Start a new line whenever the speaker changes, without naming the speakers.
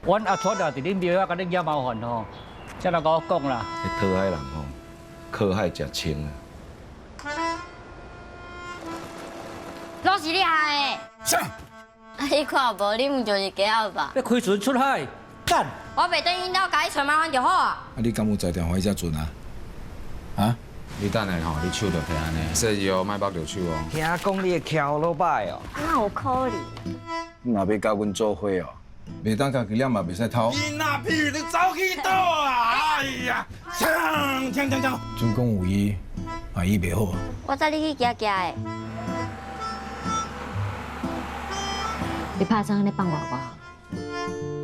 阮阿川啊，佇恁廟仔共恁惹麻煩吼，才來共我講啦。
彼討海人吼，靠海食清啊。
攏是你害的。
啥？
啊，你看無，你毋就是假仔吧？
欲開船出海，幹！
我袂轉𪜶兜，共你揣麻煩就好啊。
啊，你敢有才調彼隻船啊？啊？
你等下吼，你手就提按呢，細字哦，莫縛著手哦。
聽講你的橋落歹哦。
哪有可能？
你若欲佮阮做伙哦，袂當家己掠嘛袂使偷。
你那屁你走去佗啊！哎呀，鏘鏘鏘鏘！
准講有伊，嘛伊袂好。
我載你去行行的。你拍算按呢放我無？